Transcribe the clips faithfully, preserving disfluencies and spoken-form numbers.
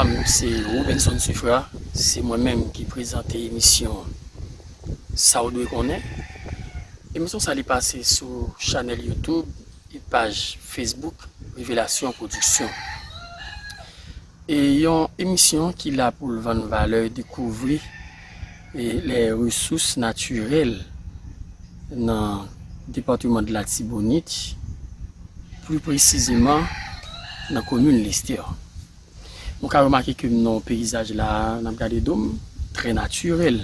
M se Robenson Suffrard, se mwen menm ki prezante emisyon Sa w dwe konnen. Emisyon sa li pase sou chanèl YouTube e paj Facebook Révélation Production. E yon emisyon ki la pou l vann valè, dekouvri e les ressources naturelles nan depatman de Latibonit, pli presizeman nan komin Lestè. Nou ka remake ke m nan yon peyizaj la, n ap gade do m, trè natirèl.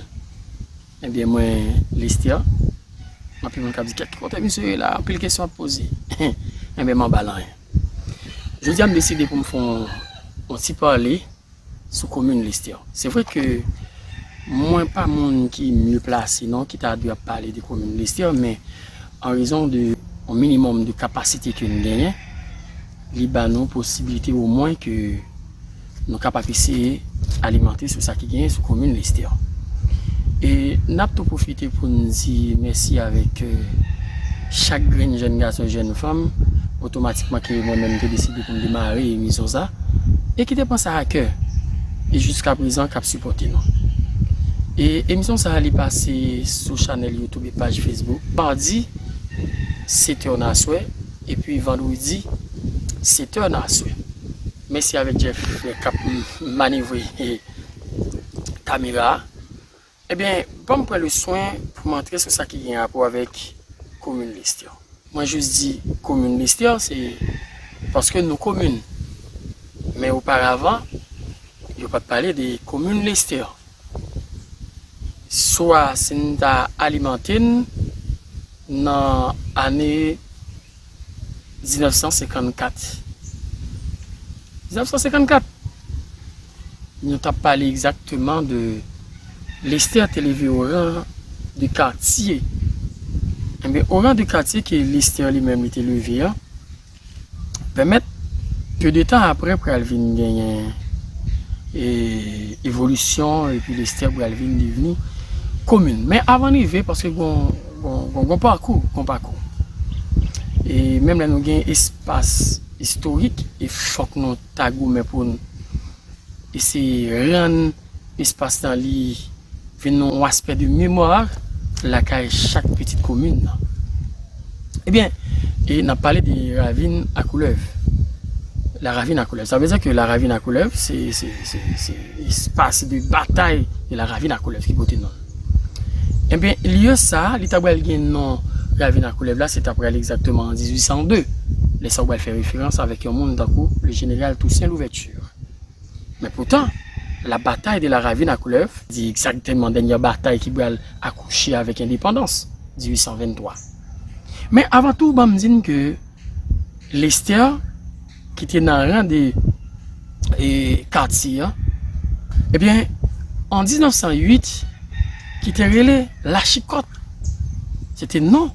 Ebyen, mwen, Lestè, anpil moun k ap di, "Kèt, ki kote misye ye la?" Anpil kesyon ap poze. Ebyen, m anba l anyen. Jodi a, m deside pou m fè yon, yon ti pale sou komin Lestè. Se vre ke mwen pa moun ki mye plase, non, ki ta dwe ap pale de komin Lestè, men an rezon de yon minimòm de kapasite ke n genyen, li ba nou posibilite omwen ke nou kapab eseye alimante sou sa ki genyen sou komin Lestè. E n ap tou pwofite pou n di mèsi avèk, euh, chak grenn jèn gason, jèn fanm, otomatikman ke mwen menm te deside pou m demare emisyon sa, e ki te pran sa a kè, e jiska prezan k ap sipòte nou. E emisyon sa a, li pase sou chanèl YouTube e paj Facebook, madi, sèt è nan aswè, epi vandredi, sèt è nan aswè. Mèsi avèk Jeff k ap manevre kamera a. Ebyen, ban m pran le swen pou m antre sou sa ki gen rapò avèk komin Lestè. Mwen jis di komin Lestè, se paske nou komin. Men oparavan, yo pa t pale de komin Lestè. Swa si n ta alimante n nan ane diznèf san senkannkat. Diznèf san senkannkat, nou t ap pale egzakteman de Lestè te leve o ran de katye. Ebyen, o ran de katye ke Lestè li menm li te leve a, pèmèt ke de tan apre pral vin genyen, e, evolisyon, epi Lestè pral vin devni komin. Men avan n rive, paske gon, gon, gon, gon pakou, gon pakou. E menm lè nou gen espas istorik, e fòk nou ta goumen pou n eseye rann espas lan li vin yon aspè de memwa lakay chak pitit komin nan. Ebyen, e n ap pale de Ravine à Couleuvre. La Ravine à Couleuvre. Sa vle di ke La Ravine à Couleuvre, se, se, se, se espas de batay de La Ravine à Couleuvre ki pote non l. Ebyen, lye sa, li ta pral gen non Ravine à Couleuvre la, se ta pral egzakteman an dizuit san de. Lè sa w pral fè referans avèk yon moun tankou le jeneral Toussaint Louverture. Men poutan, la batay de La Ravine à Couleuvre, di egzakteman dènyè batay ki pral akouche avèk endepandans, dizuit san venntwa. Men avan tou, ban m di n ke Lestè, ki te nan ran de, e, katye a, ebyen, an diznèf san uit, ki te rele Lachikòt, se te non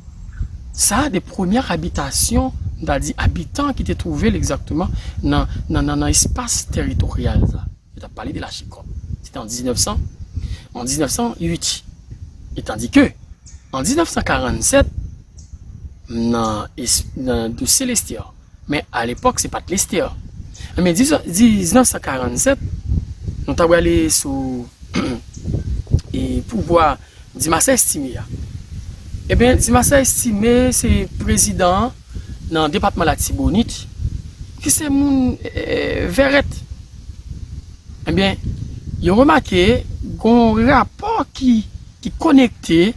sa de premyè abitasyon, m ta di abitan ki te twouve l egzakteman nan, nan, nan, nan espas teritoryal sa. Yo t ap pale de Lachikòt. Se te an diznèf san, an diznèf san uit. E tandike, an diznèf san karannsèt, nan, es- nan dosye Lestè, men alepòk, se pa t Lestè. Men diznèf san karannsèt, nou ta prale sou e pouvwa Dimasè Estimé a. Ebyen, Dimasè Estimé se prezidan an nan depatman Latibonit, ki se moun, e, Vèrèt. Ebyen, yo remake gon rapò ki, ki konekte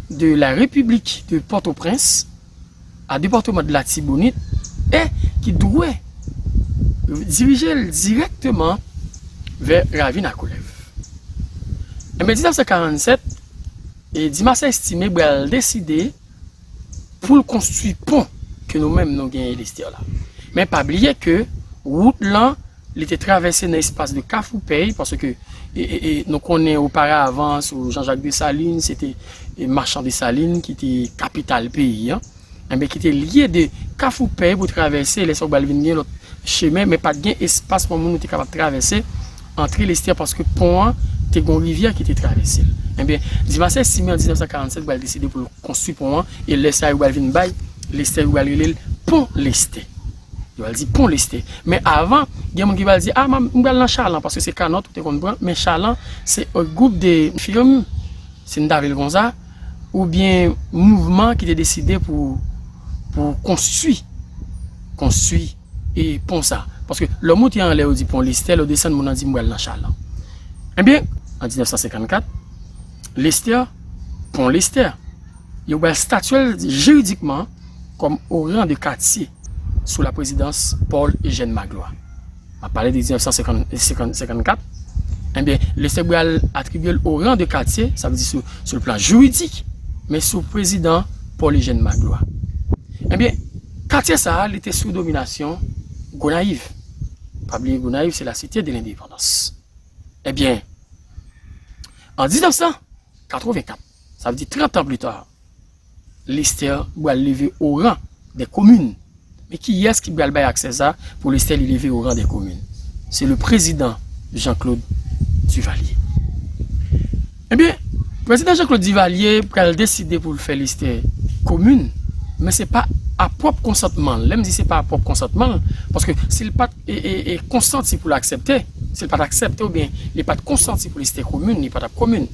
de la République de Port-au-Prince a depatman de Latibonit e ki dwe dirije l dirèkteman vè Ravine à Couleuvre. Ebyen, diznèf san karannsèt, e Dimasè Estimé pral deside pou l konstwi pon ke nou menm nou genyen Lestè la. Men pa bliye ke wout lan, li te travèse nan espas de Kafou Pèy, paske, e, e, e, nou konnen oparavan, sou Jean-Jacques Dessalines, se te, e, machan Desalin ki te kapital peyi an. Enben, ki te lye de Kafou Pèy pou travèse, lè sa w pral vin gen lòt chemen, men pa t gen espas pou moun te kapab travèse, antre Lestè, paske pon an te gon rivyè ki te travèse l. Enben, Dimasè Estimé an diznèf san karannsèt pral deside pou l konstwi pon an, e lè sa yo pral vin bay Lestè, yo pral rele l Pon Lestè. Yo pral di Pon Lestè. Men avan, Gen moun ki pral di, a, m, m pral nan Chalan, paske se Kanòt ou te konn pran, men Chalan, se yon gwoup de firm, si n ta rele l konsa, oubyen mouvman ki te deside pou, pou konstwi, konstwi e pon sa. Paske lè w moute anlè, yo di pon Lestè, lè w desann, moun nan di, m pral nan Chalan. Ebyen, an diznèf san senkannkat, Lestè, pon Lestè, yo pral statye l jiridikman kòm o ran de katye sou la prezidans Paul Eugène Magloire. M ap pale de diznèf san senkant, senkant, senkannkat. Ebyen, Lestè pral atribye l o ran de katye, sa vle di sou, sou le plan jiridik, men sou prezidan Paul Eugène Magloire. Ebyen, katye sa a, li te sou dominasyon Gonayiv. Pa bliye Gonayiv, se la cité de l'indépendance. Ebyen, an diznèf san katrevenkat, sa vle di trant an pli ta, Lestè pral leve o ran dè komin. Men kiyès ki pral bay aksè sa pou Lestè li leve o ran dè komin? Se le prezidan Jean-Claude Duvalier. Ebyen, prezidan Jean-Claude Duvalier pral deside pou l fè Lestè komin, men se pa a pwòp konsantman l. Lè m di se pa a pwòp konsantman l, paske si l pa t, e, e, e, konsanti pou l aksepte, si l pa t aksepte oubyen li pa t konsanti pou Lestè komin, li pa t ap komin.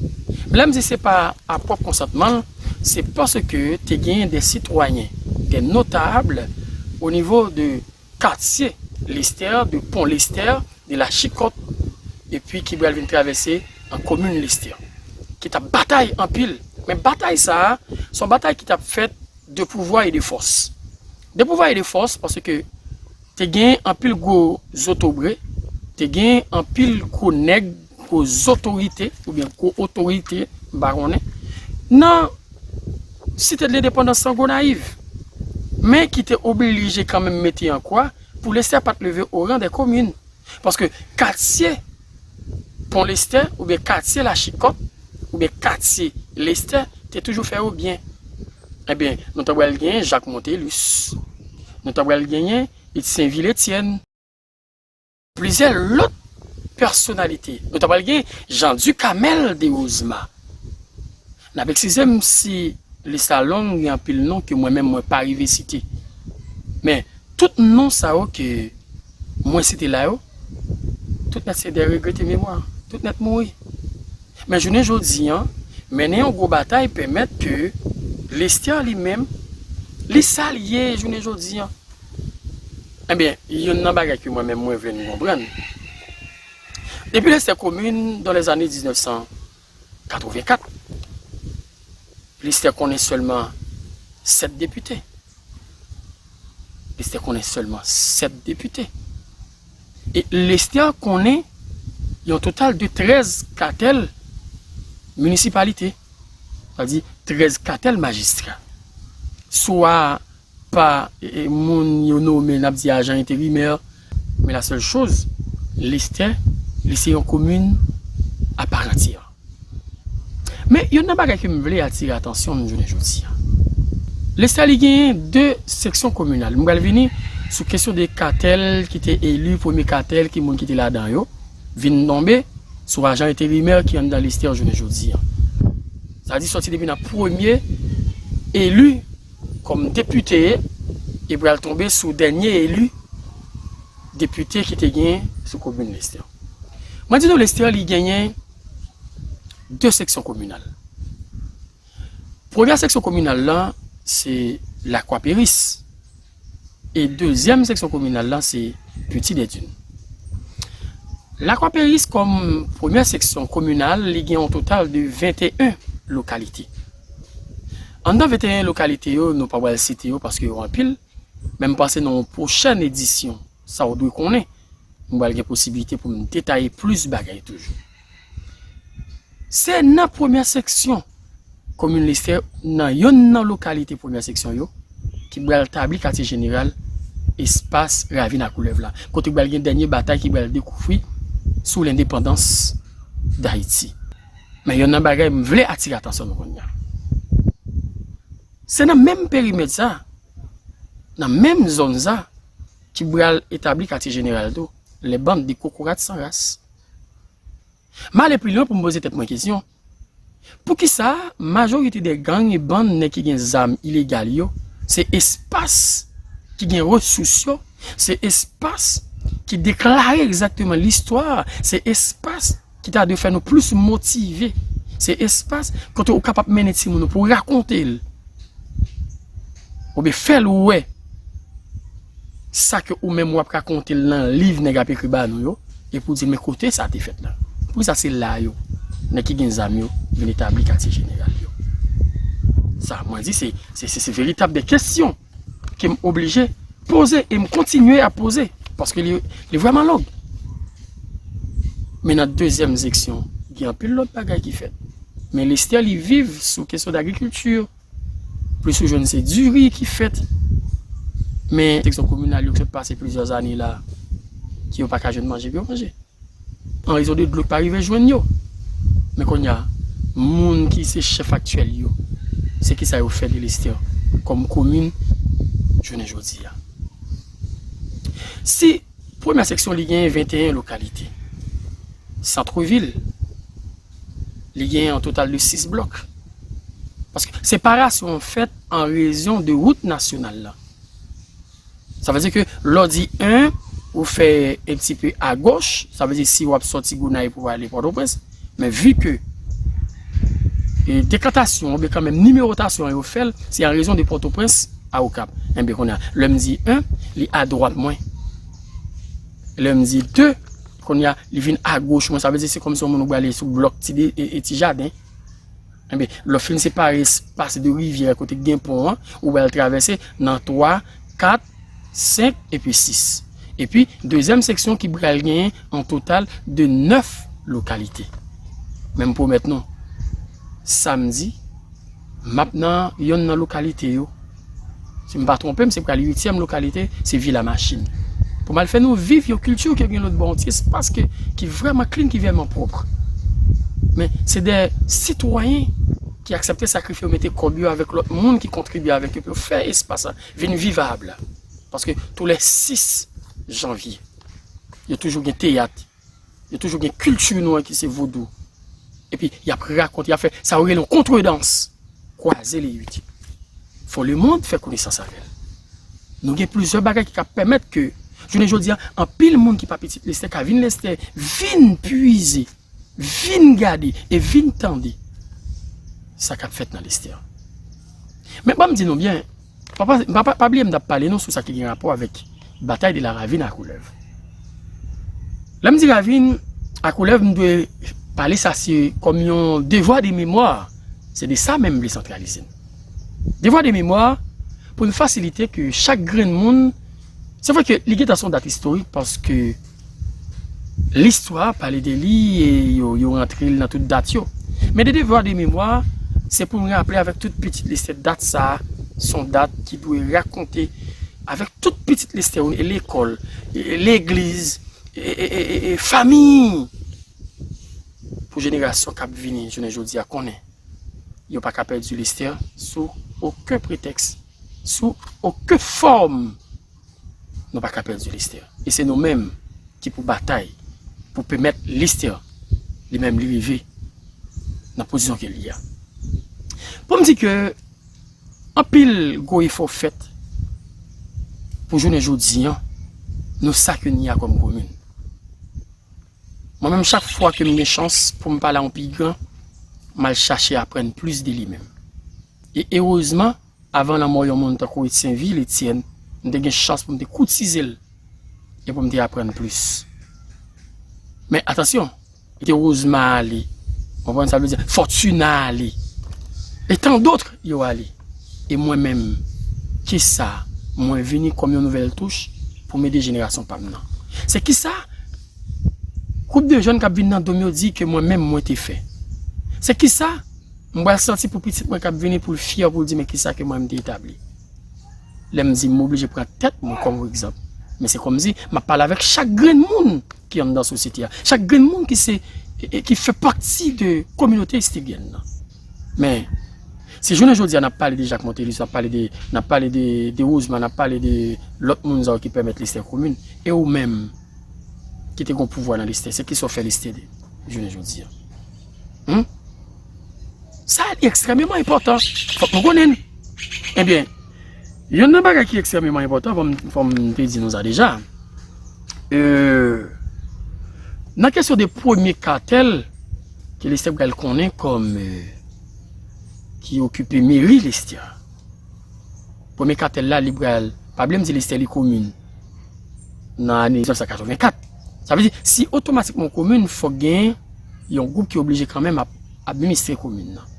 Lè m di se pa a pwòp konsantman l, se paske te genyen de sitwayen, de notab o nivo de katye Lestè, de pon Lestè, de la Chikòt, epi ki pral vin travèse an komin Lestè, ki t ap batay anpil. Men batay sa a, se yon batay ki t ap fèt de pouvwa e de fòs. De pouvwa e de fòs, paske te gen anpil gwo zotobre, te gen anpil gwo nèg, gwo zotorite, oubyen gwo otorite, m pa konnen, nan Site de Lendepandans lan Gonayiv, men ki te oblije kanmenm mete an kwa pou Lestè pa t leve o ran dè komin. Paske katye Pon Lestè, oubyen katye La Chikòt, oubyen katye Lestè, te toujou fè yo byen. Ebyen, nou ta pral genyen Jak Montelis, nou ta pral genyen Etyenvil Etyèn, plizyè lòt pèsonalite. Nou ta pral gen Jan Dikamèl de Ozma. N ap eskize m si lis la long, gen anpil non ke mwen menm mwen pa rive site. Men, tout non sa yo ke mwen site la yo, tout nèt se de regrete memwa, tout nèt mouri. Men jounen jodi an, mennen yon gwo batay pèmèt ke Lestè li menm, li sa l ye jounen jodi an. Ebyen, youn nan bagay ke mwen menm mwen vle nou konprann. Depi Lestè komin, dans les années diznèf san katrevenkat, Lestè konnen sèlman sèt depite. Lestè konnen sèlman sèt depite. E Lestè konnen yon total de trèz katèl minisipalite. Sa di trèz katèl majistra. Swa pa, e, e, moun yo nome, n ap di ajan enterimè, men la sèl choz, Lestè, li se yon komin a pa antyè. Men, youn nan bagay ke m vle atire atansyon n jounen jodi a. Lestè li genyen de seksyon kominal. M pral vini sou kesyon de katèl ki te eli, premye katèl, ki moun ki te ladan yo, vin tonbe sou ajan enterimè ki anndan Lestè jounen jodi a. Sa di sòti depi nan premye eli kòm depite e pral tonbe sou dènye eli depite ki te genyen sou komin Lestè. Mwen di nou Lestè li genyen de seksyon kominal. Premyè seksyon kominal lan se Lakwa Peris. E dezyèm seksyon kominal lan se Piti Dèdin. Lakwa Peris kòm premyè seksyon kominal, li gen yon total de venteyen lokalite. Anndan venteyen lokalite yo, nou pa pral site yo paske yo anpil, men m panse nan yon pwochèn edisyon, sa w dwe konnen, m pral gen posiblite pou m detaye plis bagay toujou. Se nan premyè seksyon komin Lestè, nan yonn nan lokalite premyè seksyon yo, ki pral tabli katye jeneral espas Ravin a Koulèv la, kote pral gen dènye batay ki pral dekouvri sou lendepandans Dayiti. Men yonn nan bagay m vle atire atansyon nou kounye a. Se nan menm perimèt sa, nan menm zòn sa, ki pral etabli katye jeneral tou, les bandes de kokorat san ras. M ale pi lwen pou m poze tèt mwen kesyon. Poukisa majorite de gang e bann nèg ki gen zam ilegal yo, se espas ki gen resous yo, se espas ki deklare egzakteman listwa, se espas ki ta dwe fè nou plis motive. Se espas kote ou kapab mennen timoun ou pou rakonte l. Oubyen fè l wè sa ke ou menm w ap rakonte l nan liv nèg ap ekri ba nou yo, epi w di l, men kote sa te fèt la. Poukisa se la yo, nèg ki gen zam yo, vin etabli katye jeneral yo? Sa, mwen di, se, se, se, se veritab de kesyon ke m oblije poze e m kontinye ap poze, paske li, li vrèman long. Men nan dezyèm seksyon, gen anpil lòt bagay ki fèt. Men Lestè, li viv sou kesyon dagrikilti. Plis ou jwenn se diri ki fèt. Men seksyon kominal yo ki sot pase plizyè ane la, ki yo pa ka jwenn manje pou yo manje. An rezon de dlo ki pa rive jwenn yo. Men kounye a, moun ki se chèf aktyèl yo, se kisa yo fè de Lestè kòm komin jounen jodi a? Si premyè seksyon li genyen venteyen lokalite, santvil, li genyen an total de sis blòk. Paske separasyon an fèt an rezon de wout nasyonal la. Sa vle di ke lè w di en, ou fè un petit peu à gauche, sa vle di si w ap sòti Gonayiv pou w ale Pòtoprens, men vi ke e, dekantasyon oubyen kanmenm nimewotasyon an yo fè l, se an rezon de Pòtoprens a Okap. Enben, kounye a, lè m di en, li adwat mwen. Lè m di de, kounye a, li vin agoch mwen. Sa vle di se kòmsi yon moun ou prale sou blòk ti de, e, e ti jaden. Enben, lè w fin separe, pase de rivyè kote k gen pon an, ou pral travèse nan twa, kat, senk epi sis. Epi, dezyèm seksyon ki pral genyen an total de nèf lokalite. Men m pwomèt nou, samdi, m ap nan yonn nan lokalite yo. Si m pa twonpe m, se pral uityèm lokalite, se Vila Machin. Pou m al fè nou viv yon kilti ke gen lòt bò, yon ti espas ke, ki vrèman clean, ki vrèman pwòp. Men, se de sitwayen ki aksepte sakrifye yo, mete kòb yo avèk lòt moun ki kontribye avèk yo pou yo fè espas la vin vivab. Paske tou lè sis janvye, yo toujou gen teyat, yo toujou gen kilti nou an ki se vodou. Epi, y ap rakonte, y ap fè sa yo rele yon kontredans. Kwaze le uit. Fò lemonn fè konesans avè l. Nou gen plizyè bagay ki ka pèmèt ke, jounen jodi a, anpil moun ki pa pitit Lestè ka vin Lestè, vin pwize, vin gade e vin tande sa k ap fèt nan Lestè. Men ban m di nou byen, pa, pa, pa, pa, pa bliye m t ap pale nou sou sa ki gen rapò avèk batay de la Ravine à Couleuves. Lè m di Ravine à Couleuves, m dwe pale sa se kòm yon devwa de memwa. Se de sa menm m vle santralize n. Devwa de memwa pou n fasilite ke chak grenn moun, se vre ke li gentan se yon dat istorik paske listwa pale de li e yo, yo rantre l nan tout dat yo. Men de devwa de memwa, se pou n raple avèk tout pitit Lestè dat sa a, se yon dat ki dwe rakonte avèk tout pitit Lestè yo, e lekòl, e, e legliz, e, e, e, e, e fanmi, pou jenerasyon k ap vini jounen jodi a konnen yo pa ka pèdi Lestè sou okenn pretèks, sou okenn fòm. Nou pa ka pèdi Lestè. E se nou menm ki pou batay pou pèmèt Lestè li menm li rive nan pozisyon ke li a. Pou m di ke anpil gwo efò fèt pou jounen jodi an, nou sa ke n ye a kòm komin. Mwen menm, chak fwa ke m gen chans pou m pale a yon pi gran, m al chache aprann plis de li menm. E erezman, avan lanmò yon moun tankou Etyenvil Etyèn, m te gen chans pou m te koutize l e pou m te aprann plis. Men atansyon, e te Rosemary ale, w konprann sa m vle di, Fortuna ale, e tant d'autres yo ale. E mwen menm, kisa mwen vini kòm yon nouvèl touch pou m ede jenerasyon pa m nan? Se kisa gwoup de jèn k ap vin nan do m yo di ke mwen menm mwen te fè? Se kisa m pral santi pou pitit mwen k ap vini pou l fyè, pou l di, men kisa ke mwen m te etabli? Lè m di m oblije pran tèt mwen kòm egzanp, men se kòmsi m ap pale avèk chak grenn moun ki anndan sosyete a, chak grenn moun ki se, e, e, ki fè pati de kominote Estibyèn nan. Men, si jounen jodi a n ap pale de Jacques Montelus, n ap pale de, n ap pale de, de Rosemary, n ap pale de lòt moun sa yo ki pèmèt Lestè komin, e ou menm ki te gen pouvwa nan Lestè, se kisa w fè Lestè de jounen jodi a? Hum? Sa li ekstrèmeman enpòtan. Fòk nou konnen l. Ebyen, youn nan bagay ki ekstrèmeman enpòtan, fò m, fò m te di nou sa deja, Euh, nan kesyon de premye katèl ke Lestè pral konnen kòm, euh, ki okipe meri Lestè. Premye katèl la, li pral, pa bliye m di Lestè li komin nan ane diznèf san katrevenkat. Sa vle di, si otomatikman w komin, fòk gen yon gwoup ki oblije kanmenm ap administre komin nan.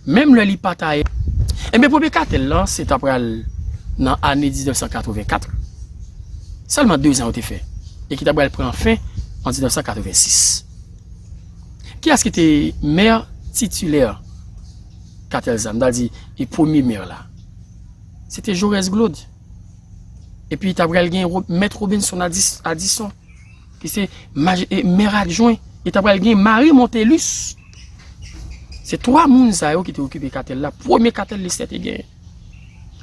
Menm lè li pa ta. Ebyen, premye katèl lan, se ta pral nan ane diznèf san katrevenkat. Sèlman dezan yo te fè. E ki ta pral pran fen an diznèf san katrevensis. Kiyès ki te mè titilè katèl sa? M ta di, e premye mè la. Se te Jaurès Glaude. Epi ta pral gen Ro-, Mèt Robinson Adis-, Adison, ki se maj-, e, mè adjwen. E ta pral gen Marie Montelus. Se twa moun sa yo ki te okipe katèl la. Premye katèl Lestè te genyen.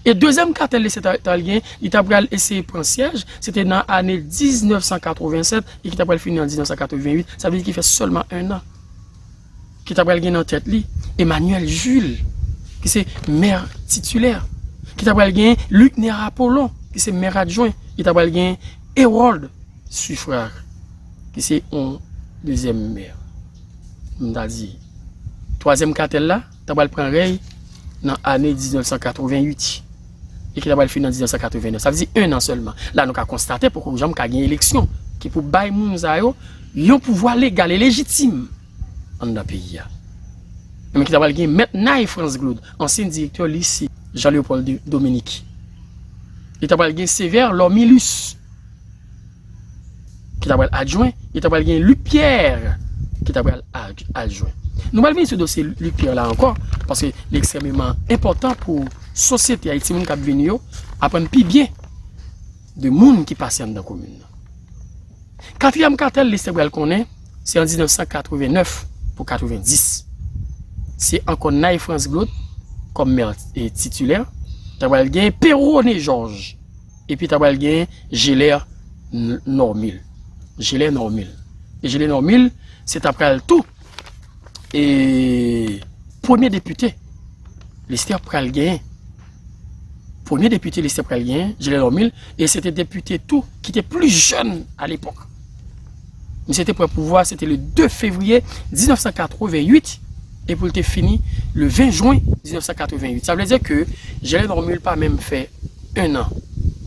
E dezyèm katèl Lestè ta, ta pral genyen, li ta pral eseye pran syèj, se te nan ane diznèf san katrevennsèt e ki ta pral fini an diznèf san katrevenwit. Sa vle di ki fè sèlman en an. Ki ta pral gen nan tèt li Emmanuel Jules, ki se mè titilè. Ki ta pral gen Luckner Apollon, ki se mè adjwen. Ki ta pral gen Hérold Suffrard, ki se yon dezyèm mè. M ta di, twazyèm katèl la, ta pral pran rèy nan ane diznèf san katrevenwit. E ki ta pral fini an diznèf san katrevenèf. Sa vle di en an sèlman. La, nou ka konstate, poko janm ka gen eleksyon ki pou bay moun sa yo yon pouvwa legal e lejitim anndan peyi a. Men ki ta pral gen Mèt Nay Frantz Glaude, ansyen direktè lise Jean-Léopold de-, Dominique. Li ta pral gen Sévère Lormilus, ki ta pral adjwen, e ta pral gen Luc Pierre, ki ta pral ad-, adjwen. Nou pral vini sou dosye Luc Pierre la ankò, paske li ekstrèmeman enpòtan pou sosyete a e timoun k ap vini yo aprann pi byen de moun ki pase anndan komin nan. Katriyèm katèl Lestè pral konnen, se an diznèf san katrevenèf pou katrevendis. Se ankò Nay Frantz Glaude kòm mè, e, titilè, ta pral gen Peyronnet Georges, epi ta pral gen Gelert N-, Normil. Gelert Normil. E Gelert Normil, se ta pral tou, e, premye depite Lestè pral genyen. Premye depite Lestè pral genyen, Gelert Normil, e se te depite tou ki te pli jèn alepòk. Misye te pran pouvwa, se te le de fevriye diznèf san katrevenwit, e pou l te fini le ven jen diznèf san katrevenwit. Sa vle di ke Gelert Normil pa menm fè en an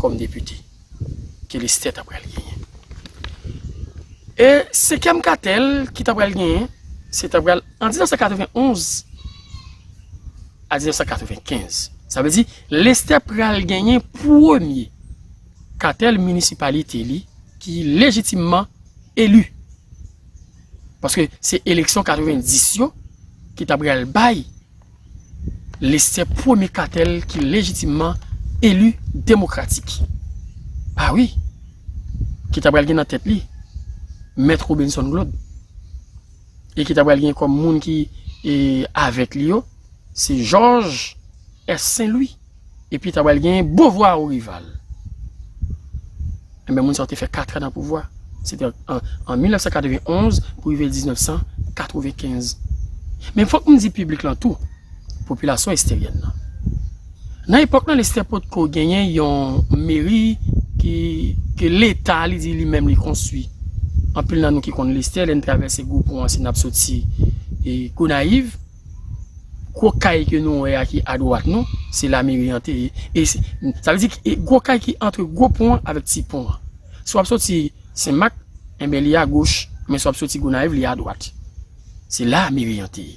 kòm depite ke Lestè ta pral genyen. E senkyèm katèl ki ta pral genyen, se ta pral an diznèf san katrevenonz a diznèf san katrevenkenz. Sa vle di, Lestè pral genyen premye katèl minisipalite li ki lejitimman eli. Paske se eleksyon katrevendis yo ki ta pral bay Lestè premye katèl ki lejitimman eli demokratik. A wi, ki ta pral gen nan tèt li Mèt Robinson Glaude. E ki ta pral gen kòm moun ki, e, avèk li yo, se Georges S. Saint-Louis. Epi ta pral gen Beauvoir Orival. Enben, moun sa yo te fè kat an nan pouvwa. Se te an, an mil nèf san katrevenonz pou rive diznèf san katrevenkenz. Men fòk m di piblik lan tou, popilasyon lesteryèn nan. Nan epòk lan, Lestè potko genyen yon meri ki, ke Leta li di li menm li konstwi. Anpil nan nou ki konn Lestè, lè n travèse gwo pon an, si n ap soti, e, Gonayiv, gwo kay ke nou wè a ki adwat nou, se la meri an te ye. E se, sa vle di ki, e, gwo kay ki antre gwo pon an avèk ti pon an. Si w ap soti Senmak, enben, li agoch, men si w ap soti Gonayiv, li adwat. Se la meri an te ye.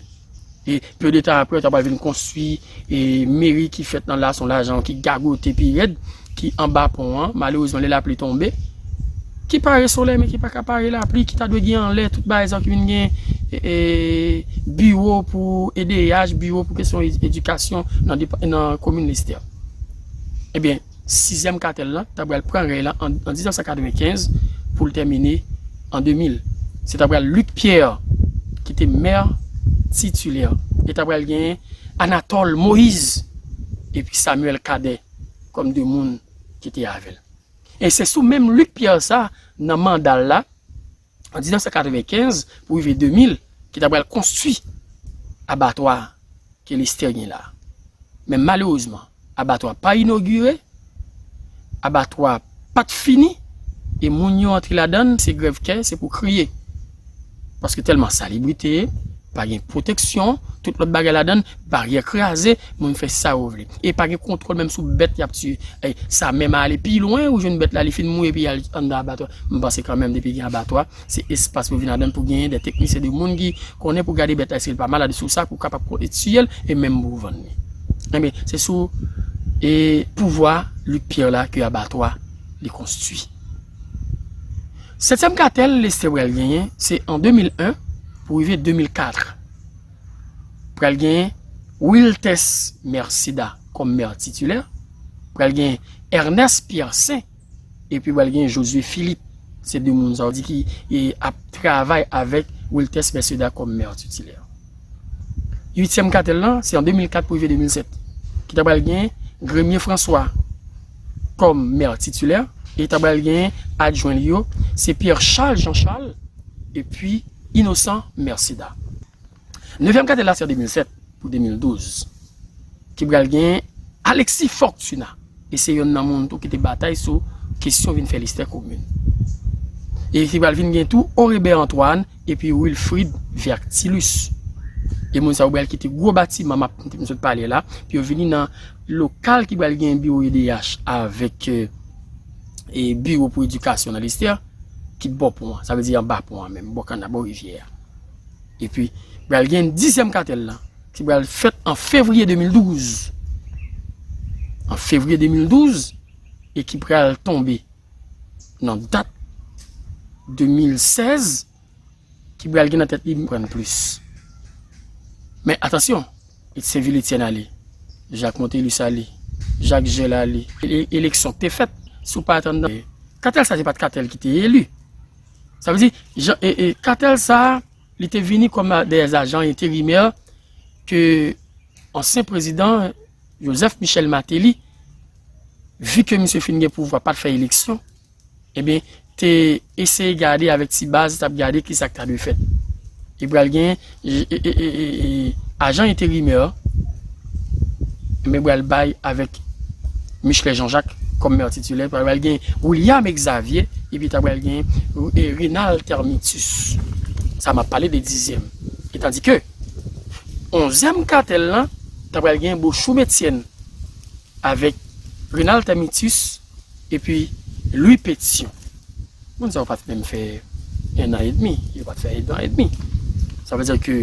E pe de tan apre, yo ta pral vin konstwi, e, meri ki fèt nan la, se yon lajan ki gagote pi rèd, ki anba pon an, malerezman, lè lapli tonbe, ki pare solèy, men ki pa ka pare lapli, ki ta dwe gen anlè, tout bagay sa yo ki vin gen, e, e, biwo pou E D H, biwo pou kesyon ed-, edikasyon nan depa-, nan komin Lestè. Ebyen, sizyèm katèl lan ta pral pran rèy lan an, an diznèf san katrevenkenz pou l tèmine an de mil. Se ta pral Luc Pierre ki te mè titilè. E ta pral gen Anatole Moïse epi Samuel Cadet kòm de moun ki te avè l. E se sou menm Luc Pierre sa, nan manda l la, an diznèf san katrevenkenz pou rive de mil, ki ta pral konstwi abatwa ke Lestè gen la. Men malerezman, abatwa pa inogire, abatwa pa t fini, E moun yo antre ladan l, se grèv kè, se pou kriye. Paske tèlman salibrite, pa gen pwoteksyon, tout lòt bagay ladan l, baryè kraze, moun fè sa yo vle. E pa gen kontwòl menm sou bèt y ap tiye. E sa menm ale pi lwen, ou jwenn bèt la, li fin mouri, epi y al anndan abatwa. M panse kanmenm, depi gen abatwa, se espas pou vin ladan l pou genyen de teknisyen, de moun ki konnen pou gade bèt la, si l pa malad sou sa, pou kapab tiye l, e menm pou vann li. Enben, se sou e pouvwa Luc Pierre la ke abatwa li konstwi. Setyèm katèl Lestè pral genyen, se an de mil en pou rive de mil kat. Pral genyen Wiltès Mercéda kòm mè titilè, pral genyen Ernest Pierre Saint, epi pral genyen Josué Philippe. Se de moun sa yo di ki e, ap travay avèk Wiltès Mercéda kòm mè titilè. Uityèm katèl lan, se an de mil kat pou rive de mil sèt, ki ta pral gen Gremier François kòm mè titilè, e ta pral gen adjwen li yo, se Pierre Charles Jean Charles, epi Innocent Mercéda. Nevyèm katèl la, se an de mil sèt pou de mil douz, ki pral gen Alexis Fortuna. E se yonn nan moun tou ki te batay sou kesyon vin fè Lestè komin. E ki pral vin gen tou Aurébert Antoine epi Wilfrid Vertilus. E moun sa yo pral kite gwo batiman m ap m sot pale la, pou yo vini nan lokal ki pral gen biwo E D H avèk e, e biwo pou edikasyon nan Lestè, ki bò pon an. Sa vle di anba pon an menm, bò kanal, bò rivyè a. Epi, pral gen dizyèm katèl lan, ki pral fèt an fevriye de mil douz. An fevriye de mil douz, e ki pral tonbe nan dat de mil sèz, ki pral gen nan tèt li pran plis. Men atansyon, Senvil Etienne ale, Jacques Montelus ale, Jacques Gel ale. E, eleksyon ki te fèt, si w pa atann nan. Katèl sa, se pa t katèl ki te eli. Sa vle di, jan, e, e, katèl sa, li te vini kòm de ajan enterimè ke ansyen prezidan Joseph Michel Martelly, vi ke misye fin gen pouvwa, pa t fè eleksyon, ebyen, te eseye gade avèk ti baz, t ap gade kisa k ta dwe fèt. E pral gen e, e, e, e, e, e, ajan enterimè, ebyen, pral bay avèk Michelet Jean-Jacques kòm mè titilè, pral gen William Exavier, epi ta pral gen e, Renald Termitus. Sa m ap pale de dizyèm. E tandi ke onzyèm katèl lan, ta pral gen Bochoum Etienne avèk Renald Termitus epi Louis Pétion. Moun sa yo pa t menm fè en an edmi, yo pa t fè en an edmi. Sa vle di ke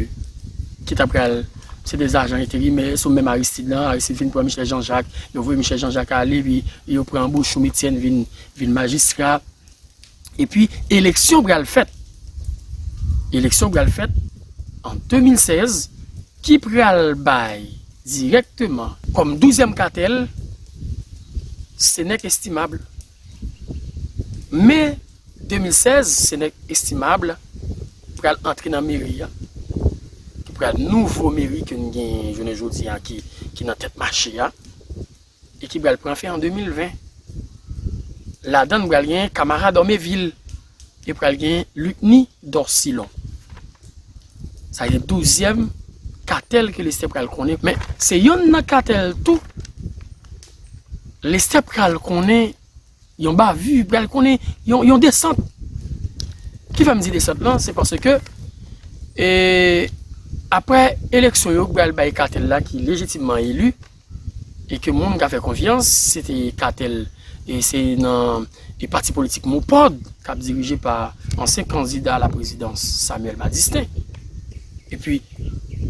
ki ta pral, se de ajan enterimè, sou menm Aristide lan, Aristide vin pran Michelet Jean-Jacques, yo voye Michelet Jean-Jacques ale, epi yo pran Bochoum Etienne vin, vin majistra. Epi, eleksyon pral fèt. Eleksyon pral fèt an de mil sèz, ki pral bay dirèkteman kòm douzyèm katèl Senèk Estimable. Me de mil sèz, Senèk Estimable pral antre nan meri a, ki pral nouvo meri ke n gen jounen jodi a, ki, ki nan tèt mache a, e ki pral pran fen an de mil ven. Ladan l pral gen Camarade Ormeville, e pral gen Lucny Dorcilon. Sa gen douzyèm katèl ke Lestè pral konnen. Men, se yonn nan katèl tou, Lestè pral konnen yon bavi, pral konnen yon, yon desant. Ki fè m di desant lan, se paske, e, apre eleksyon yo pral bay katèl la ki lejitimman eli, e ke moun ka fè konfyans, se te katèl, e se nan, e pati politik MOPOD, k ap dirije pa ansyen kandida a la prezidans Samuel Madistin. Epi,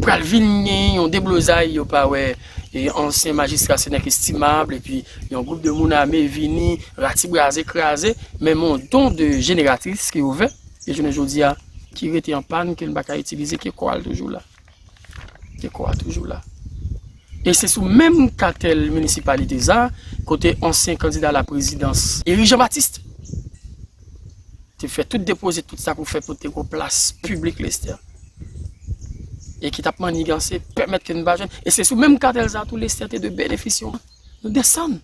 pral vin gen yon deblozay, yo pa wè, e ansyen majistra Senèk Estimable, epi yon gwoup de moun ame vini, ratibraze, kraze, men yon don de jeneratris ke yo fè, e jounen jodi a, ki rete an pàn, ke n pa ka itilize, ke kò a l toujou la. Ke kò a toujou la. E se sou menm katèl minisipalite sa, kote ansyen kandida la prezidans, Éric Jean-Baptiste, te fè tout depoze, tout sa pou fè pou te gon plas piblik Lestè. E ki t ap manniganse, pèmèt ke n pa jwenn. E se sou menm katèl sa tou Lestè te dwe benefisye. Nou desann.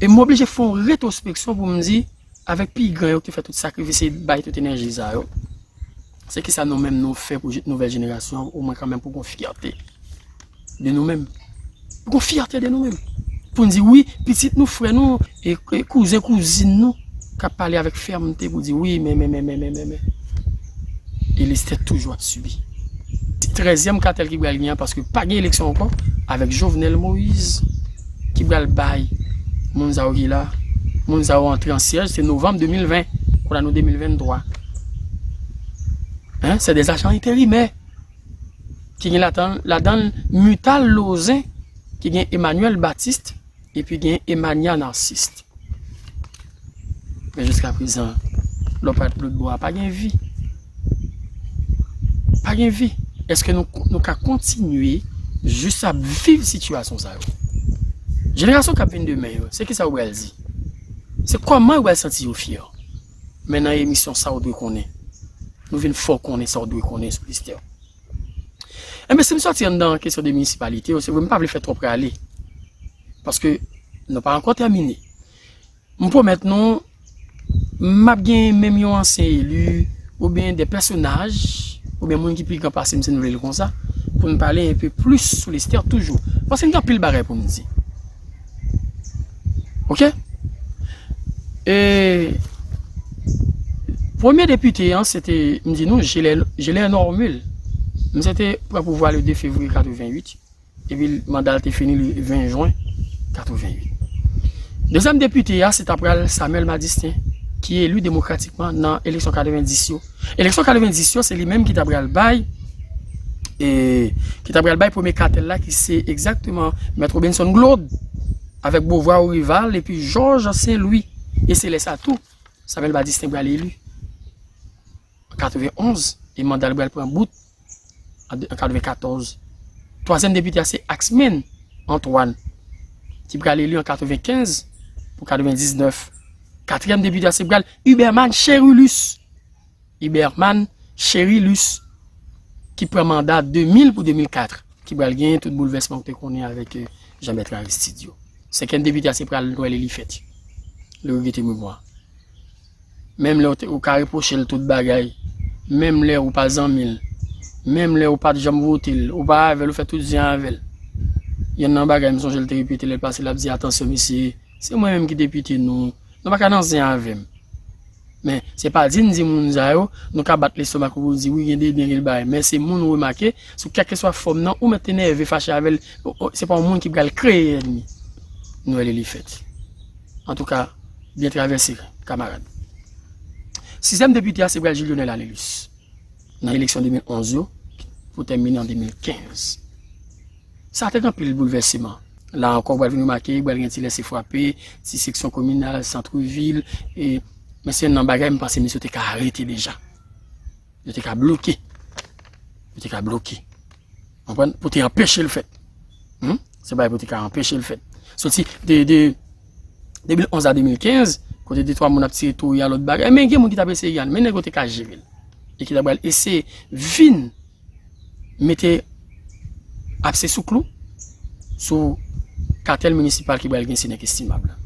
E m oblije fè yon retwospeksyon pou m di, avèk pi gran yo ki te fè tout sakrifis e bay tout enèji sa yo, se kisa nou menm nou fè pou je-, nouvèl jenerasyon an, omwen kanmenm pou gon fyète de nou menm. Pou gon fyète de nou menm. Pou n di, wi, pitit nou, frè nou, e, e kouzen, kouzin nou, k ap pale avèk fèmte pou di wi, men, men, men, men, men, men, men. E Lestè toujou ap sibi. Trèzyèm katèl ki pral gen an, paske pa gen eleksyon ankò, avèk Jovenel Moïse ki pral bay moun sa yo ki la, moun sa yo antre an syèj, se novanm de mil ven, kounye a nou de mil venntwa. Hein, c'est des agents intérimaires. Ki gen ladan, ladan Mutal Lozen, ki gen Emmanuel Baptiste, epi gen Emania Narcisse. Men jiska prezan, lè w pa t lòt bò a, pa gen vi. Pa gen vi. Èske nou, nou ka kontinye jis ap viv sitiyasyon sa yo? Jenerasyon k ap vin demen yo, se kisa yo pral di? Se kòman yo pral santi yo fyè? Men nan emisyon Sa w dwe konnen, nou vin fè w konnen sa w dwe konnen sou Lestè. Enben, si m sòti anndan kesyon de minisipalite yo, se vre m pa vle fè twòp rale. Paske nou pa ankò tèmine. M pwomèt nou, m ap gen menm yon ansyen eli, oubyen de pèsonaj, oubyen moun ki pi gran pase m, si n vle l konsa, pou n pale enpe plis sou Lestè toujou. Paske n gen anpil bagay pou n di. Oke? E premye depite an, se te, m di nou, Gelè-, Gelè Normil. Misye te pran pouvwa le de fevriye katreventuit, epi manda l te fini le ven jen katreventuit. Dezyèm depite a, se ta pral Samuel Madistin, ki eli demokratikman nan eleksyon katrevendis yo. Eleksyon katrevendis yo, se li menm ki ta pral bay, e, ki ta pral bay premye katèl la, ki se egzakteman Mèt Robinson Glaude, avèk Beauvoir Orival epi Georges Saint-Louis. E se lè sa tou, Samuel Madistin pral eli an katrevenonz, e manda l pral pran bout an de, an katrevenkatòz. Twazyèm depite a se Axmen Antoine, ki pral eli an katrevenkenz pou katrevendiznèf. Katriyèm depite a se pral Huberman Cherilus. Huberman Cherilus, ki pran manda de mil pou de mil kat, ki pral gen tout boulvèsman ou te konnen avèk, eh, Jean Bertrand Aristide yo. Senkyèm depite a se pral Noël Elifèt. Le regretter memwa. Menm lè ou te, ou ka repwoche l tout bagay, menm lè ou pa zanmi l, menm lè ou pa t janm vote l, ou pa avè l, ou fè tout zen avè l. Yonn nan bagay m sonje l te repete lè l pase, l ap di, "Atansyon, mesye, se mwen menm ki depite nou, nou pa ka nan zen avè m." Men, se pa di n di moun sa yo, nou ka bat lestomak ou pou di, "Wi, gen de byen gen bagay." Men se moun ou remake, sou kèlkeswa fòm nan, ou mèt te nève, fache avè l, o, o, se pa yon moun ki pral kreye ènmi. Noël Elifèt. Antouka, byen travèse, kamarad. Sizyèm depite a, se pral Julionel Anelus, nan eleksyon de mil onz yo, pou tèmine an de mil kenz. Sa te gen anpil boulvèseman. La ankò, ou pral vin remake, pral gen ti lese frape, ti seksyon kominal, sant vil, e, men se nan bagay m panse misye te ka arete deja. Yo te ka bloke. Yo te ka bloke. Konprann? Pou te anpeche l fèt. Hmm? Se bagay pou te ka anpeche l fèt. Soti de, de de mil onz a de mil kenz, kote de twa moun ap tire tou a lòt bagay, men gen moun ki t ap eseye gade, men nèg yo te ka jere l. E ki ta pral eseye vin mete apse sou klou sou katèl minisipal ki pral gen, se nèg Estimab la.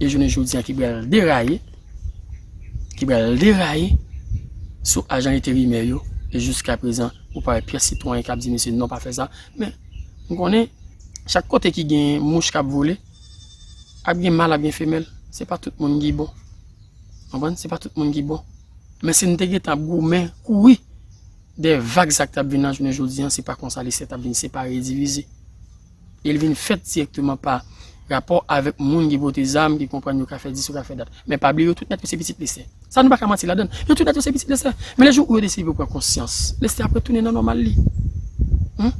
E jounen jodi a ki pral deraye, ki pral deraye sou ajan enterimè yo, e jiska prezan, ou pa wè pyès sitwayen k ap di, "Mesye, non, pa fè sa." Men, m konnen, chak kote ki gen mouch k ap vole, ap gen mal, ap gen femèl. Se pa tout moun ki bon. Konprann? Se pa tout moun ki bon. Men si n te gentan ap goumen, kouri dèyè vag sa k t ap vin nan jounen jodi a, se pa konsa Lestè t ap vin separe e divize. E l vin fèt dirèkteman pa rapò avèk moun ki pote zam, ki konprann yo ka fè dis, yo ka fè dat. Men pa bliye, yo tout nèt yo se pitit Lestè. Sa nou pa ka manti ladan l. Yo tout nèt yo se pitit Lestè. Men lè jou ou yo deside pou yo pran konsyans, Lestè ap retounen nan nòmal li. Hmm?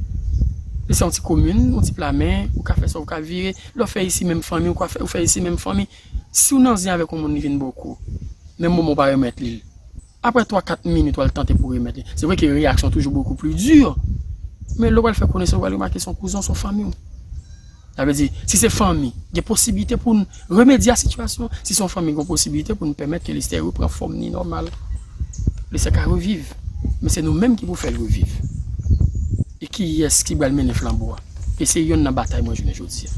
Lestè yon ti komin, yon ti pla men, ou ka fè sa, ou ka vire. Lè w fè isi menm fanmi, ou ka fè, ou fè isi menm fanmi. Si w nan zen avèk yon moun, li vin ba w kou. Menm moman w pa remèt li l. Apre twa, kat minit, w al tante pou remèt li. Se vre ke reyaksyon toujou beaucoup plus dur. Men lè w pral fè konesans, w pral remake se yon kouzen w, se yon fanmi w. Sa vle di, si se fanmi, gen posiblite pou n remedye a sitiyasyon. Si se yon fanmi, gen posiblite pou n pèmèt ke Lestè repran fòm ni nòmal. Lestè ka reviv. Men se nou menm ki pou fè l reviv. E kiyès ki pral mennen flanbo a? E se yonn nan batay mwen jounen jodi a.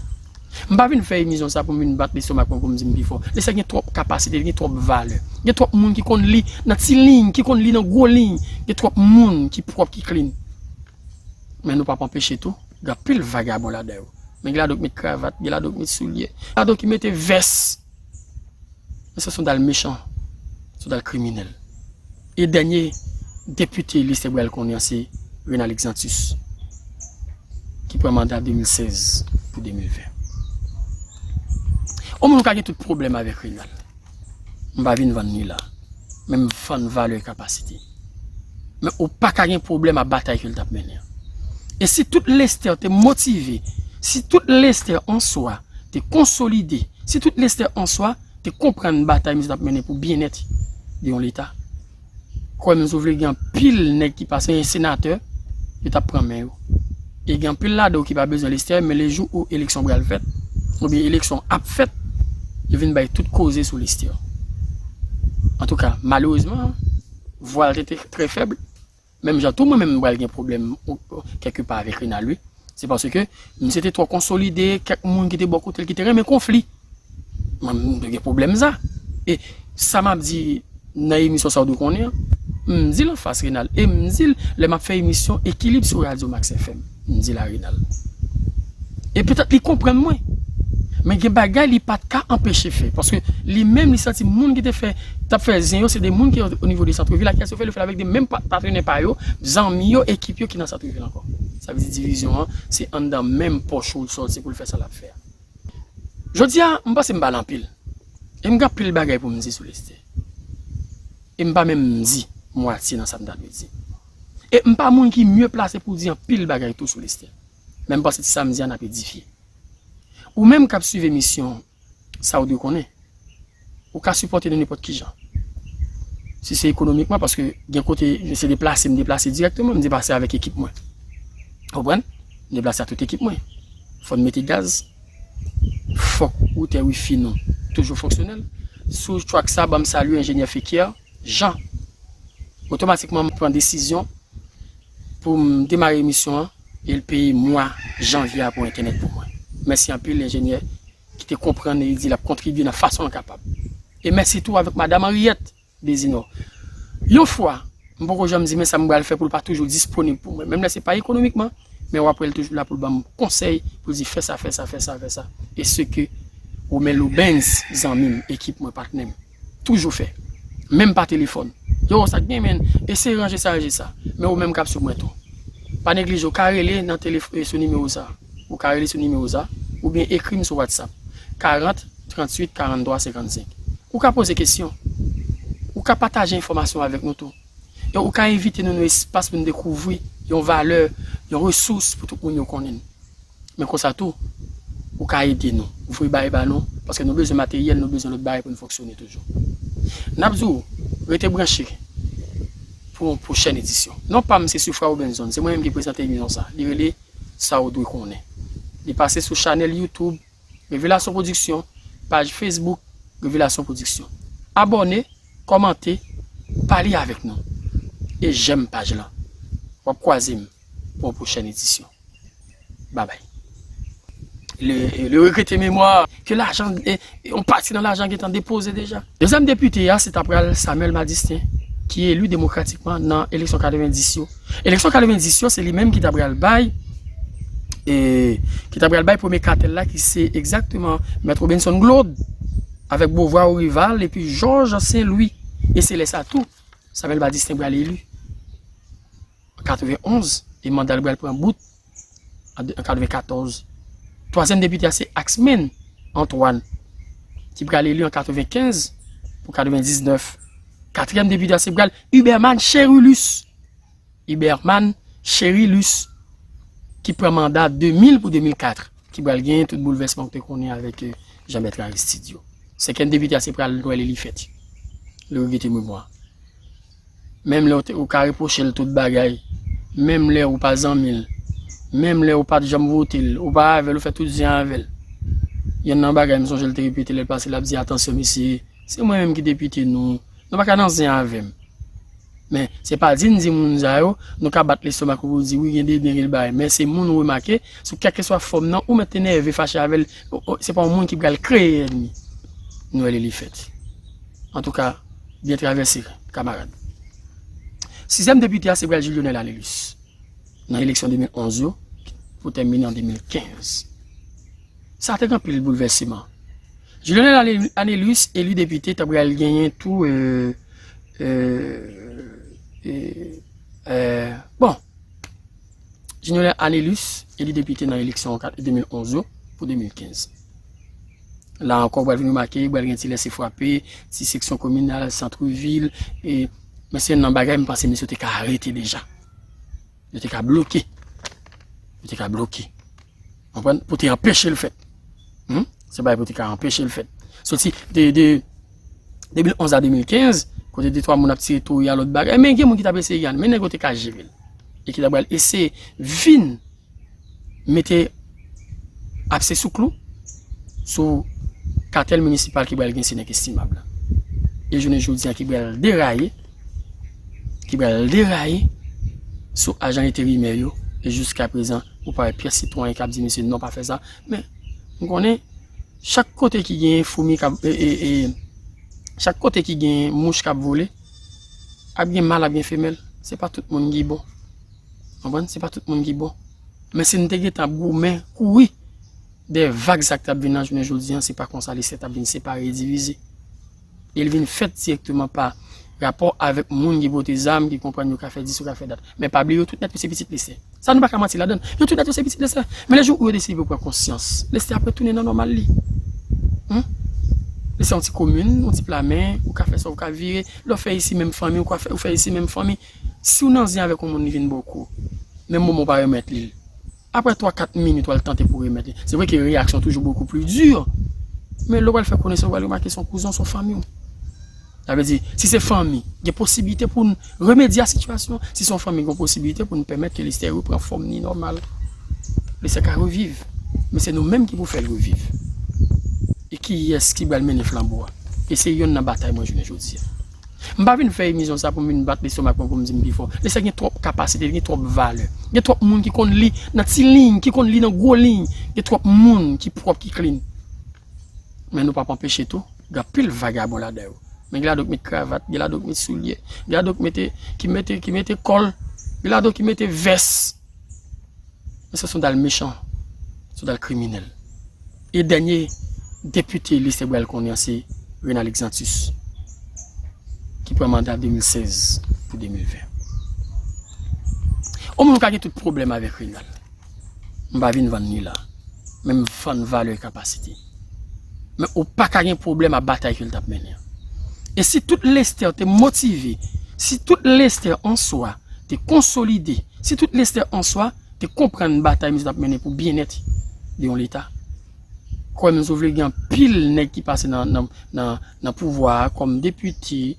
M pa vin fè emisyon sa pou m vin bat lestomak mwen pou m di m pi fò. Lestè gen twòp kapasite, gen twòp valè. Gen twòp moun ki konn li nan ti liy, ki konn li nan gwo liy. Gen twòp moun ki pwòp, ki clean. Men nou p ap anpeche tou, gen anpil vagabon ladan yo. Men gen ladan yo k met kravat, gen ladan yo k met soulye, gen ladan yo ki mete vès. Men se yon dal mechan, se yon dal kriminèl. E dènye depite Lestè pral konnen an se Renald Exantus, ki pran manda de mil sèz pou de mil ven. Yon moun ka gen tout pwoblèm avèk Renald. M pa vin vann li la. Men m vann valè e kapasite. Men ou pa ka gen pwoblèm ak batay ke l t ap mennen an. E si tout Lestè te motive, si tout Lestè an swa te konsolide, si tout Lestè an swa te konprann batay misye t ap mennen pou byennèt de yon Leta, kwè m, si w vle, gen anpil nèg ki pase, senatè, yo t ap pran men yo. E gen anpil ladan yo ki pa bezwen Lestè, men lejou ou eleksyon pral fèt, oubyen eleksyon ap fèt, yo vin bay tout koze sou Lestè. Antouka, malerezman, vwa l te, te trè fèb. Menm jan tou, mwen menm, m pral gen pwoblèm, ou, ou, kèlkepa avèk Renald, wi. Se paske misye te twò konsolide kèk moun ki te bò kote l ki te renmen konfli. Mwen, m te gen pwoblèm sa. E sa m ap di nan emisyon sa w dwe konnen an, m di l anfas, Renald. E m di l lè m ap fè emisyon Ekilib sou Radyo Max F M. M di l a Renald. E petèt li konprann mwen. Men gen bagay li pa t ka anpeche fè. Paske li menm, li santi moun ki te fè, t ap fè zen yo, se de moun ki o nivo de santrevil la, ki asou fè, yo fè l avèk de menm pa-, patnè pa yo, zanmi yo, ekip yo ki nan santrevil ankò. Sa vle di divizyon an, se anndan menm pòch ou l sòti pou l fè sa l ap fè a. Jodi a, m panse m pale anpil. E m gen anpil bagay pou m di sou Lestè. E m pa menm di mwatye nan sa m ta dwe di. E m pa moun ki mye plase pou di anpil bagay tou sou Lestè. Men m panse ti sa m di a n ap edifye. Ou menm k ap swiv emisyon, sa w dwe konnen. Ou ka sipòte nou nenpòt ki jan. Si se ekonomikman, paske gen kote, se deplase, m deplase dirèkteman, m deplase avèk ekip mwen. Ou konprann? M deplase ak tout ekip mwen. Fò n mete gaz. Fòk woutè wifi nou toujou fonksyonèl. Sou track sa, ban m salye enjenyè Fekier Jean. Otomatikman, m pran desizyon pou m demare emisyon an e l peye mwa janvye a pou entènèt pou mwen. Mèsi anpil, enjenyè, ki te konprann e li di l ap kontribye nan fason l kapab. E mèsi tou avèk madanm Henriette Desinor. Yon fwa, m poko janm di men sa m pral fè pou l pa toujou disponib pou mwen. Menm lè se pa ekonomikman, men w ap wè l toujou la pou l ban m konsèy, pou l di fè sa, fè sa, fè sa, fè sa. E se ke Romain Loubens, zanmi m, ekip mwen, patnè m, toujou fè. Menm pa telefòn. Yo, sa k gen, men, eseye ranje sa, ranje sa. Men ou menm k ap swiv mwen tou. Pa neglije, ou ka rele nan telef-, e, sou nimewo sa. Ou ka rele sou nimewo sa. Oubyen ekri m sou WhatsApp. Karant, tranntuit, karanntwa, senkannsenk. Ou ka poze kesyon. Ou ka pataje enfòmasyon avèk nou tou. E ou ka envite nou nan espas pou n dekouvri yon valè, yon resous pou tout moun yo konnen n. Men konsa tou, ou ka ede nou. Voye bagay ba nou, paske nou bezwen materyèl, nou bezwen lòt bagay pou n fonksyone toujou. N ap di w, rete branche pou yon pwochèn edisyon. Non pa m se Sufra Robinson, se mwen menm ki prezante emisyon sa. Li rele Sa w dwe konnen. Li pase sou chanèl YouTube Revelasyon Pwodiksyon, paj Facebook Revelasyon Pwodiksyon. Abòne, kòmante, pale avèk nou. E jèm paj lan. W ap kwaze m pou yon pwochèn edisyon. Babay. Le, le regrete memwa ke lajan, e, e, yon pati nan lajan gentan depoze deja. Dezyèm depite a, se ta pral Samuel Madistin, ki eli demokratikman nan eleksyon katrevendis yo. Eleksyon katrevendis yo, se li menm ki ta pral bay, e, ki ta pral bay premye katèl la, ki se egzakteman Mèt Robinson Glaude, avèk Beauvoir Orival, epi Georges Saint Louis. E se lè sa tou, Samuel Madistin pral eli. An katrevenonz, e manda l pral pran bout an de, an katrevenkatòz. Twazyèm depite a se Axmen Antoine, ki pral eli an katrevenkenz pou katrevendiznèf. Katriyèm depite a se pral Huberman Cherilus. Huberman Cherilus, ki pran manda de mil pou de mil kat, ki pral genyen tout boulvèsman ou te konnen avèk, e, Jean Bertrand Aristide yo. Senkyèm depite a se pral Noël Elifèt. Le regrete memwa. Menm lè ou te, ou ka repwoche l tout bagay, menm lè ou pa zanmi l, menm lè ou pa t janm vote l, ou pa avè l, ou fè tout zen avè l. Yonn nan bagay m sonje l te repete lè l pase, l ap di, "Atansyon, mesye, se mwen menm ki depite nou, nou pa ka nan zen avè m." Men, se pa di n di moun sa yo, nou ka bat lestomak ou pou di, "Wi, gen de byen, gen de bagay." Men se moun ou remake, sou kèlkeswa fòm nan, ou mèt te nève, fache avè l, o, o, se pa yon moun ki pral kreye ènmi. Noël Elifèt. Antouka, byen travèse, kamarad. Sizyèm depite a, se pral Julionel Anelus. Nan eleksyon de mil onz yo, pou tèmine an de mil kenz. Sa te gen anpil boulvèseman. Junionel Anelus eli depite, ta pral genyen tou, euh, euh, euh, euh, bon, Junionel Anelus eli depite nan eleksyon de mil onz yo pou de mil kenz. La ankò, w pral vin remake, pral gen ti lese frape, ti seksyon kominal, sant vil, e, men se youn nan bagay m panse mesye yo te ka arete deja. Yo te ka bloke. Yo te ka bloke. Konprann? Pou te anpeche l fèt. Hmm? Se bagay pou te ka anpeche l fèt. Soti de, de de mil onz a de mil kenz, kote de twa moun ap tire touri a lòt bagay, men gen moun ki t ap eseye gade, men nèg yo te ka jere l. E ki t ap pral eseye vin mete apse sou klou sou katèl minisipal ki pral gen se nèg Estimab la. E jounen jodi a ki pral deraye, ki pral deraye sou ajan enterimè yo, e jiska prezan, ou pa wè pyès sitwayen k ap di, "Mesye, non, pa fè sa." Men, m konnen, chak kote ki gen foumi k ap, e, e, e, chak kote ki gen mouch k ap vole, ap gen mal, ap gen femèl. Se pa tout moun ki bon. Konprann? Se pa tout moun ki bon. Men si n te gentan ap goumen, kouri dèyè vag sa k t ap vin nan jounen jodi a, se pa konsa Lestè t ap vin separe e divize. E l vin fèt dirèkteman pa rapò avèk moun ki pote zam, ki konprann yo ka fè dis, yo ka fè dat. Men pa bliye, yo tout nèt yo se pitit Lestè. Sa nou pa ka manti ladan l. Yo tout nèt yo se pitit Lestè. Men le jou ou yo deside pou pran konsyans, Lestè ap retounen nan nòmal li. Hmm? Lestè yon ti komin, yon ti plamen, ou ka fè sa, ou ka vire. Lè w fè isi menm fanmi, ou ka fè, ou fè isi menm fanmi. Si w nan zen avèk yon moun, li vin ba w kou. Menm moman w pa remèt li l. Apre twa kat minit, w al tante pou remèt li. Se vre ke reyaksyon toujou bokou pli di. Men lè w pral fè konesans, w pral remake se yon kouzen w, se yon fanmi w. Sa vle di, si se fanmi, gen posiblite pou n remedye a sitiyasyon. Si se yon fanmi, gen posiblite pou n pèmèt ke Lestè repran fòm ni nòmal. Lestè ka reviv. Men se nou menm ki pou fè l reviv. E kiyès ki pral mennen flanbo a? E se yonn nan batay mwen jounen jodi a. M pa vin fè emisyon sa pou m vin bat lestomak mwen pou m di m pi fò. Lestè gen twòp kapasite, gen twòp valè. Gen twòp moun ki konn li nan ti liy, ki konn li nan gwo liy. Gen twòp moun ki pwòp, ki clean. Men nou p ap anpeche tou, gen anpil vagabon ladan yo. Men gen ladan yo k met kravat, gen ladan yo k met soulye, gen ladan yo k mete, ki mete, ki mete kòl, gen ladan yo ki mete vès. Men se yon dal mechan, se yon dal kriminèl. E dènye depite Lestè pral konnen an se Renald Exantus, ki pran manda de mil sèz pou de mil ven. Yon moun ou ka gen tout pwoblèm avèk Renald, m pa vin vann li la, men m vann valè e kapasite. Men ou pa ka gen pwoblèm a batay ke l t ap mennen an. E si tout Lestè te motive, si tout Lestè an swa te konsolide, si tout Lestè an swa te konprann batay misye t ap mennen pou byennèt de yon Leta, kwè m, si w vle, gen anpil nèg ki pase nan, nan, nan, nan pouvwa a kòm depite,